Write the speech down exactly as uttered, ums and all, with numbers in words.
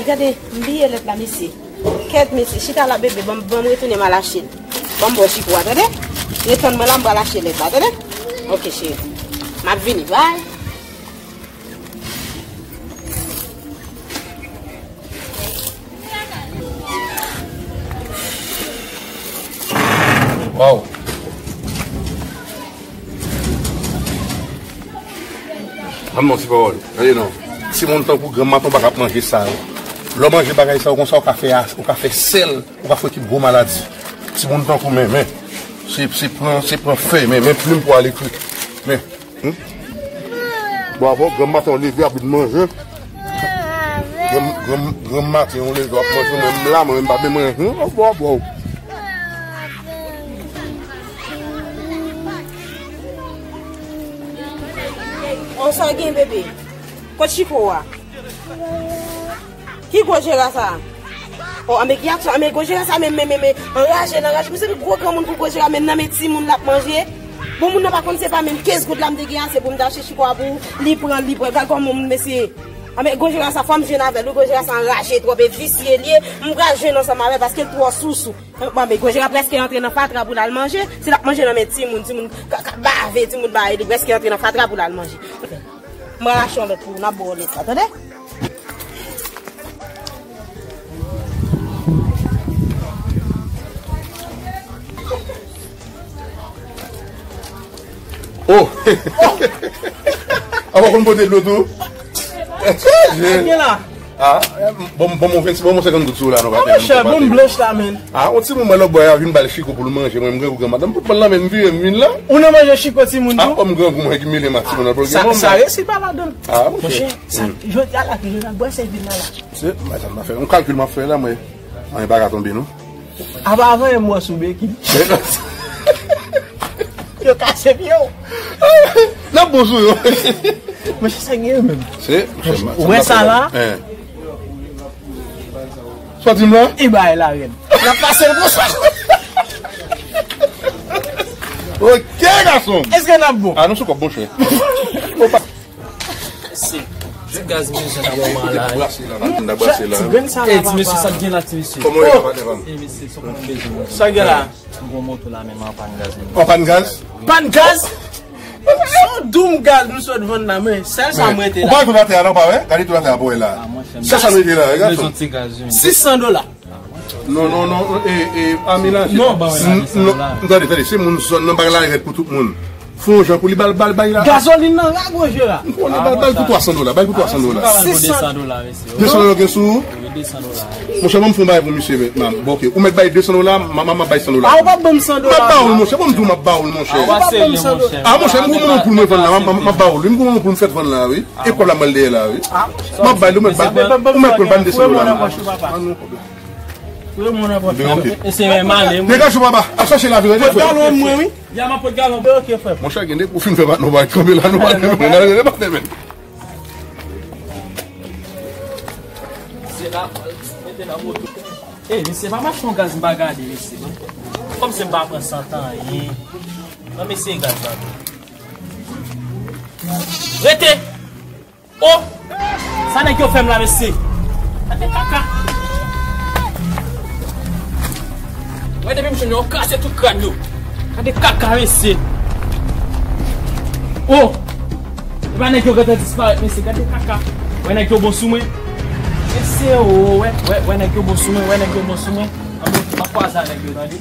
Gade, m bliye lèt la, mesye. Kèt, mesye, chita la, bebe, ban m, ban m retounen m al achte l. Ban m ba w chiko a, tande? Ret tann mwen la, m pral achte lèt la, tande? Ok, cheri. M ap vini, bye. Waw. Ban m yon ti pawòl. Gade non. Timoun tankou granm maton pa ka ap manje sa yo. Lè w manje bagay sa yo konsa, ou ka fè a-, ou ka fè sèl, ou ka fè kèk gwo maladi. Timoun tankou men, men. Se, se pran, se pran fèy, men, men plim pou al ekri. Men. Hmm? Bon, avan, granm maten w leve, ap vin manje. Granm, granm, granm maten w leve, w ap manje, mwen menm la, mwen menm pa menm manje. Hmm? Bon, bon. O, sa gen, bebe? Kot chiko a? Ki gwo jera sa? O, anben ki aksyon, anben gwo jera sa, men, men, men, men, anraje, l anraje. Misye pi gwo granmoun pou gwo jera, men nan men timoun l ap manje. Bon, moun nan pa konn se pa menm kenz goud la m te gen ase pou m te achte chiko a pou li pran, li pran. Gad kòman moun mesye. Anben gwo jera sa, fò m jwenn avè l, wi, gwo jera sa anraje twòp, e visye l ye. M pral jwenn ansanm avè l paske l twò sousou. Bon, men gwo jera prèske antre nan fatra pou l al manje. Si l ap manje nan men timoun, timoun ka, ka bave, timoun ba li, li prèske antre nan fatra pou l al manje. M pral achte yon lòt pou ou, n ap ba w lòt la, tande? Oh! A w konn pote dlo tou? Sa gen la? Ah, bon, bon, bon, bon, senkant goud sou la, non, pa monchè, bon blanch la, men. Ah, on ti moman, lòt bò a vin ba l chiko pou l manje, mwen, m grangou granm maten, m fout pran l nan men, m vire, m vin la. Ou nan manje chiko timoun tou? Ah, m grangou, mwen ki mele ma timoun nan, sa, sa resi pa ladan. Ah, monchè. Monchè, sa, jodi a la, ke jodi a, bwè sèvi la, la. Se, mwen, sa m ap fè, yon kalkil m ap fè la, mwen. Anyen pa ka tonbe, non. Apa avan yon mò sou beki. Yo kase pye w. N ap bon sou yo. Monchè, sa gen menm. Se, ou wè sa la? Hein. Sa di m la? E bay la rèd. N ap pase l konsa. Ok, gason. Èske n ap bon? Ah, nou sou kòb, monchè. Se ti gaz mezon nan moman la. Brase la, m ta brase la. Ti grenn sa la, papa. Ti mesye, sa k gen la, ti mesye? Kòman w ye la, patnè pa m? E mesye, sa w konn bezwen, monchè. Sa k gen la? M gon moto la, men m an pàn gaz, men. An pàn gaz? Pàn gaz? Se yon doum gaz nou sot vann la, men sèl sa m rete la. Ou pa tou atè a non, pa wè? Gade tou atè a pou wè la. Ah, monchè, sèl sa m rete la, gade. Bezwen ti gaz, wi. Sis san dola. Non, non, non, e, e, pa melanje. Non, ban mwen la, desann dola. Tande, tande, se moun zòn nan, bagay la rèd pou tout moun. Fè yon jan pou li, ba l, ba l, bay la. Gazolin nan la, gwo jera. M konnen, ba l, ba l pou twa san dola, ba l pou twa san dola. Sis san dola, mesye. Desann dola gen sou ou? Wi, desann dola. Monchè, ban m fè yon bagay pou misye, men, bon, ok. Ou mèt bay desann dola, m, m, m ap bay san dola. Ah, ou p ap ban m san dola. M ap ba ou l, monchè, ban m di w, m ap ba ou l, monchè. Ah, ou pa serye, monchè. Ah, monchè, m gon moun pou mwen vann la, m, m, m ap ba ou l, wi, m gon moun pou m fèt vann la, wi. E kòb la m ba l dèyè la, wi. M ap bay l, ou mèt ba l, ou mèt konn ba m desann dola, non. Wi, mwen nan pòch ou, papa. Wi, mwen nan pòch ou. Ben, ok. E se menm ale, wi. Degaje w, papa. Al chache lavi, rete frè. Pot galon mwen, wi. Ya, m ap pot galon. Ben, ok, frè. Monchè, gen de kou fin fè pa nou bay kanpe la, nou pa nan, nou pa nan, men. Se la, mete nan moto. E, mesye, pa mache yon gaz m pa gade, mesye. Kòmsi m pa pran sant anyen. Nan, mesye, gaz la. Rete! Oh! Sa nèg yo fè m la, mesye? Gade kaka! Wè, depi m jwenn yo, yo kase tout kràn yo. Gade kaka, mesye! Oh! Epa nèg yo gentan disparèt, mesye. Gade kaka! Wè nèg yo bon sou mwen. Mesye, oh, wè, wè, wè nèg yo bon sou mwen, wè nèg yo bon sou mwen. Anben, m ap kwaze avèk yo, tande.